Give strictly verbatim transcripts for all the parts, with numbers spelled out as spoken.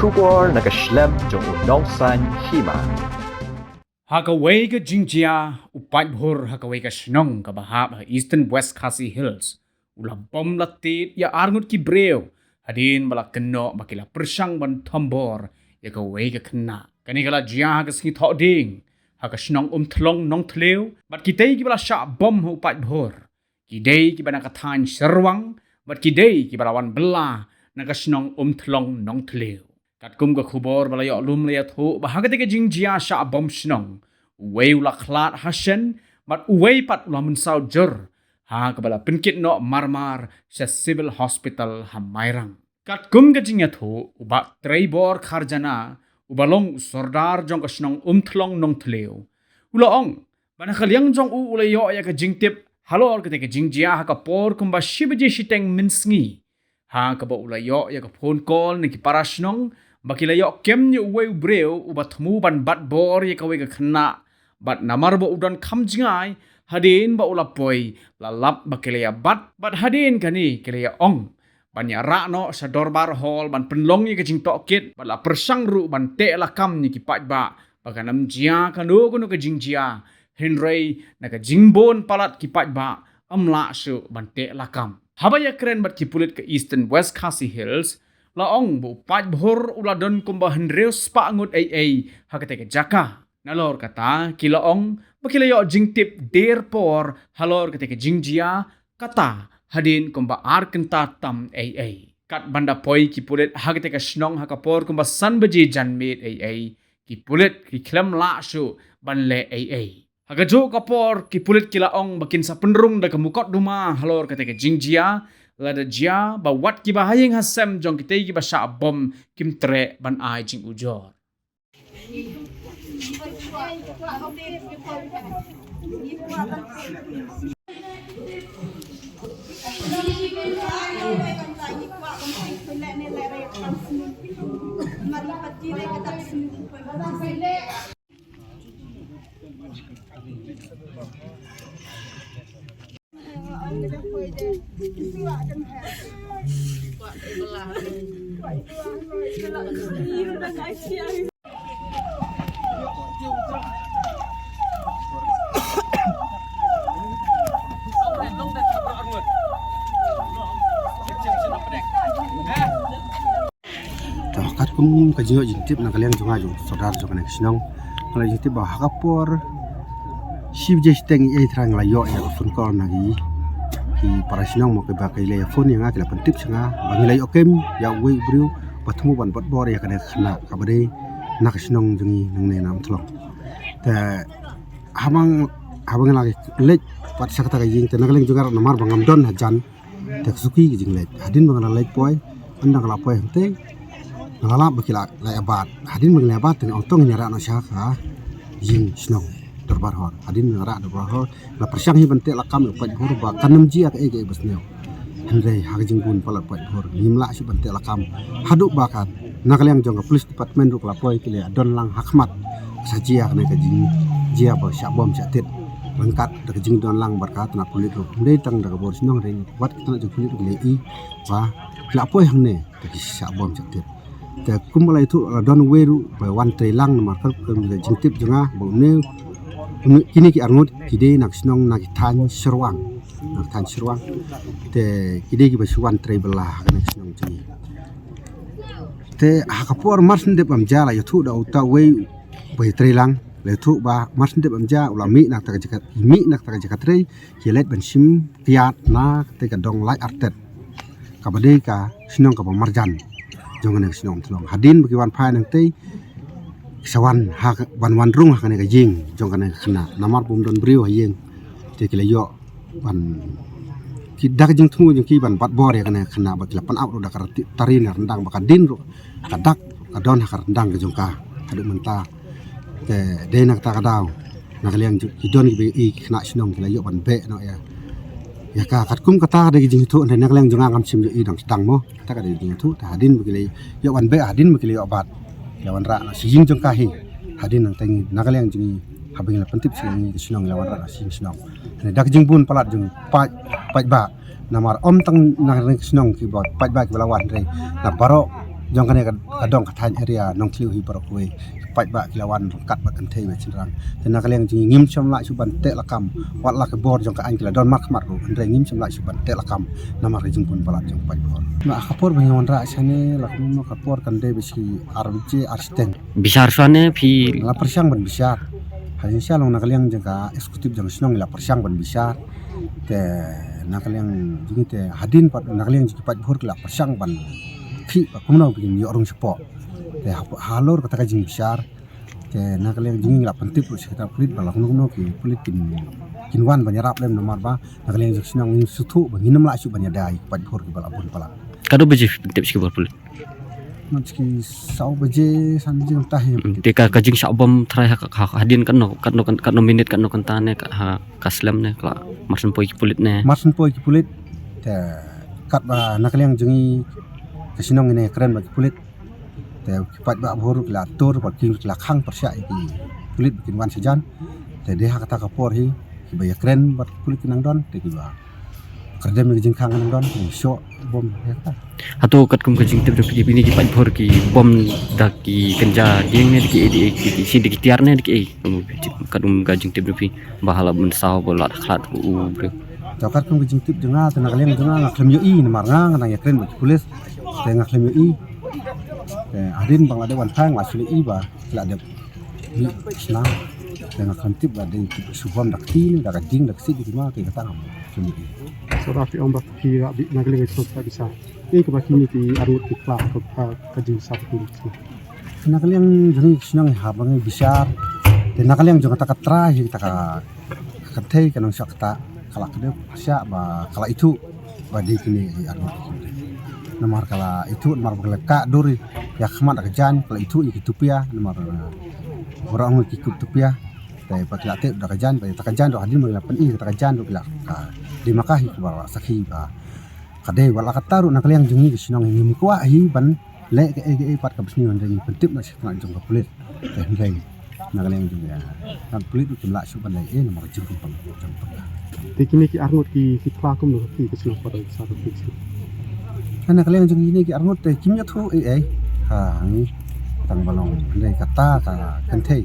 Khubor na ka shlem jong u Nongsaiñ Hima. Ha kawei ka jingjia, u paidbhur ha kawei ka shnong kaba hap ha Eastern West Khasi Hills u la bom la tied ïa arngut ki briew hadien ba la kynnoh ba ki la pyrshang ban thombor ïa kawei ka khynnah. Kane ka la jia ha ka sngi Thohdieng ha ka shnong Umthlong Nongthliew, bad kitei kiba la shah bom ha u paidbhur ki dei kiba na ka thaiñ Sherwang, bad ki dei kiba la wan bylla na ka shnong Umthlong Nongthliew. Katkum ka khubor ba la ïoh lum la ïathuh ba ha katei ka jingjia shah bom shnong, uwei u la khlad ha shen, bad uwei pat u la mynsaw jur, ha kaba la pynkit noh marmar sha Civil Hospital ha Mairang. Katkum ka jingïathuh, u Bah Treibor Kharjana, uba long u sordar jong ka shnong Umthlong Nongthliew, u la ong ba na ka liang jong u u la ïoh ïa ka jingtip halor katei ka jingjia ha ka por kumba shi baje shiteng mynsngi, ha kaba u la ïoh ïa ka phone call na ki para shnong ba ki la ïoh kem ïa uwei u briew uba thmu ban bat bor ïa kawei ka khynnah, bad namar ba u don kham jngai, hadien ba u la poi, la lap ba ki la ïa bat, bad hadien kane ki la ïa ong ban ïa rah noh sha dorbar hall ban pynlong ïa ka jingtohkit, bad la pyrshang ruh ban teh lakam ïa ki paidbah ba kan ym jia kano kano ka jingjia, hynrei na ka jingbun palat ki paidbah ym lah shuh ban teh lakam. Haba ïakren bad ki pulit ka Eastern West Khasi Hills, la ong ba u paidbhur u la don kumba hynriew spah ngut ei ei ha katei ka jaka. Nalor kata, ki la ong ba ki la ïoh jingtip der por halor katei ka jingjia, kata hadien kumba ar kynta tam ei ei. Katba da poi ki pulit ha katei ka shnong ha ka por kumba san baje janmiet ei ei, ki pulit ki khlem lah shuh ban leh ei ei. Ha kajuh ka por, ki pulit ki la ong ba kin sa pynrung da ka mukotduma halor katei ka jingjia, lada jia ba wat kiba ha ïing ha sem jong kitei kiba shah bom kim treh ban ai jingujor. To, katkum ka jingïoh jingtip na ka liang jong nga, jong u sordar jong kane ka shnong, nga la jingtip ba ha ka por shi baje shiteng ei ei trai nga la ïoh ïa ka phone call na ki, ki para shnong mo, kiba ki la ïa phone ïa nga, ki la pyntip sha nga ba ngi la ïoh kem ïa uwei u briew ba thmu ban bat bor ïa kane ka khynnah kaba dei na ka shnong jong ngi nangne na Umthlong. Te haba nga, haba nga la leit pat sha kata ka ïing, te na ka liang jong nga ruh namar ba ngam don hajan, te ka suki ka jingleit. Hadien ba nga la leit poi, ynda nga la poi hangtei, nga la lap ba ki la, la ïa bat. Hadien ba ki la ïa bat, te nga ong to ngin ïa rah noh sha ka ïing shnong, dorbar hall. Hadien ba nga rah dorbar hall, la pyrshang hi ban teh lakam ïa u paidbhur ba kan ym jia kaei kaei ba sniew. Hynrei ha ka jingbun palat paidbhur, ngim lah shuh ban teh lakam. Haduh ba ka, na ka liang jong ka police department ruh ka la poi, ki la ïa don lang ha khmat sa jia kane ka jingjia ba shah bom shah tied. Ryngkat da ka jingdon lang bad ka tnat pulit ruh, ym dei tang da ka bor shnong, hynrei wat ka tnat jong pulit ruh ki la ïohi ba ki la poi hangne, te ki shah bom shah tied. Te kumba la ïathuh, la don uwei ruh ba wan trei lang, namar ka, ka jingtip jong nga ba une, une, kine ki arngut ki dei na ka shnong, na ki thaiñ Sherwang, na ki thaiñ Sherwang. Te ki dei kiba shu wan trei bylla ha kane ka shnong jong ngi. Te ha ka por mar shen dep bam ja, la ïathuh da uta uwei ba ïatrei lang, la ïathuh ba mar shen dep bam ja u la mih na kata ka jaka, mih na kata ka jaka trei, ki leit ban shim kiad na kata ka dong Laitartet, kaba dei ka shnong kaba marjan jong kane ka shnong Umthlong. Hadien ba ki wan phai nangtei, ki sa wan ha ka, wan wan rung ha kane ka ïing jong kane ka khynnah, namar bym don briew ha ïing. Te ki la ïoh ban, ki da ka jingthmu jong ki ban bat bor ïa kane ka khynnah, ba ki la pan ap ruh da ka rati, tari na ryndang, ba ka dien ruh ka dak ka don ha ka ryndang ka jong ka haduh mynta. Te dei na kata ka daw, na ka liang jong ki don kiba ïohi, ki khynnah shnong ki la ïoh ban beh noh ïa, ïa ka. Katkum kata dei ka jingïathuh, na ka liang jong nga ngam shym ïohi dang sdang mo. Kata ka dei ka jingïathuh, te hadien ba ki la ïoh ban beh, hadien ba ki la ïoh bat, ki la wanrah noh sha ïing jong ka hi. Hadien nangta ngi, na ka liang jong ngi, haba ngi la pyntip sha ngi ka shnong, ngi la wanrah noh sha ïing shnong. Te da ka jingbun palat jong paid, paidbah, namar ym tang na ka shnong kiba paidbah kiba la wan, hynrei na baroh jong kane ka, ka dong ka thaiñ area Nongthliew hi baroh kawei. Ki paidbah ki la wan ryngkat bad kynthei bad shynrang. Te na ka liang jong ngi ngim shym lah shuh ban teh lakam. Wat la ki bor jong ka aiñ ki la don markhmat ruh, hynrei ngim shym lah shuh ban teh lakam namar ka jingbun palat jong paidbah. Na ka por ba ngi wanrah shane la kumno ka por kan dei ba shi ar baje ar shiteng. Bishar shwa ne phi? La pyrshang ban bishar. Ha jingshisha long na ka liang jong ka executive jong shnong la pyrshang ban bishar. Te na ka liang jong ngi te hadien pat na ka liang jong ki paidbah ki la pyrshang ban khih ba kumno ba kin ïoh rung shapoh. Te ha, halor kata ka jingbishar. Te na ka liang jong ngi la pyntip ruh sha kita pulit ba la kumno kumno ki pulit kin, kin wan ban ïarap lem namar ba na ka liang jong shnong ngi sngewthuh ba ngin ym lah shuh ban ïada ïa ki paidbah ki ba la bun palat. Katno baje phi pyntip sha ki bor pulit? Mat ki saw baje, san baje mynta hi. Hmm, te ka, ka jingshah bom trai ha, ha, hadien katno, katno, katno minit, katno kynta ne ka, ha, ka slem ne ka la marsien poi ki pulit ne? Marsien poi ki pulit. Te katba na ka liang jong ngi ka shnong ngi ne kren bad ki pulit. Te ki paidbah bor ki la tur bad ki la khang pyrshah ïa ki pulit ba kin wan shajan. Te dei ha kata ka por hi kiba ïakren bad ki pulit ki nang don te kiba kyrdem ïa ka jingkhang ka nang don ki shoh bom ïa kata. Hato katkum ka jingtip jong phi, phi ne ki paidbah ki bom da ki kynja dieng ne da ki, da ki, da ki, da ki tiar ne da ki, katkum ka jingtip jong phi ba ha la mynsaw ba la khlad u briew? To katkum ka jingtip jong nga te na ka liang jong nga nga khlem ïohi namar nga nga nang ïakren bad ki pulit. Te nga khlem ïohi. Te hadien ba nga la dep wan phai nga la shu ïohi ba ki la dep ïa shnam. Te nga khlem tip ba dei ki shu bom da kti ne da ka dieng da ka sit da ki ma te kata nga khlem ïohi. Sara phi ong ba phi la bi na ka liang ka shnong ka bishar. Ei kaba kine ki arngut ki phla ka, ka, ka jingshisha phi. Na ka liang jong ngi ki shnong ha ba ngi bishar. Te na ka liang jong kata ka trai hi kata ka kynthei ka nongshah kata ka la kdew pyrshah ba ka la ithuh ba dei kine ki arngut. Namar ka la ithuh namar ba ka la kah dur ïa khmat da ka jaiñ, ka la ithuh ïa ki tupia namar, eh, baroh ngi ki kup tupia. Te ba ki la tip da ka jaiñ, ba ïa ta ka jaiñ ruh hadien ba ki la pyni ïa ta ka jaiñ ruh ki la ka dei ma ka hi kaba la sakhi ba ka dei. Wat la katta ruh na ka liang jong ngi ki shnong ngim kwah hi ban leh kaei kaei pat kaba sniew, hynrei ngi pyntip na sha kynad jong ka pulit. Te hynrei na ka liang jong ngi ka pulit ruh kim lah shuh ban leh ei namar ka jingkyrpang jong ka pulit. Te kine ki arngut ki, ki phla kumno ki, ki shnong pat ki sa ki shnong? Na ka liang jong kine ki arngut te kim ïathuh ei ei ha ngi tang ba long hynrei kata ka kynthei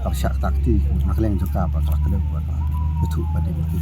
kaba shah kata kti na ka liang jong ka ba ka la kdew ba ka ïathuh ba dei ki.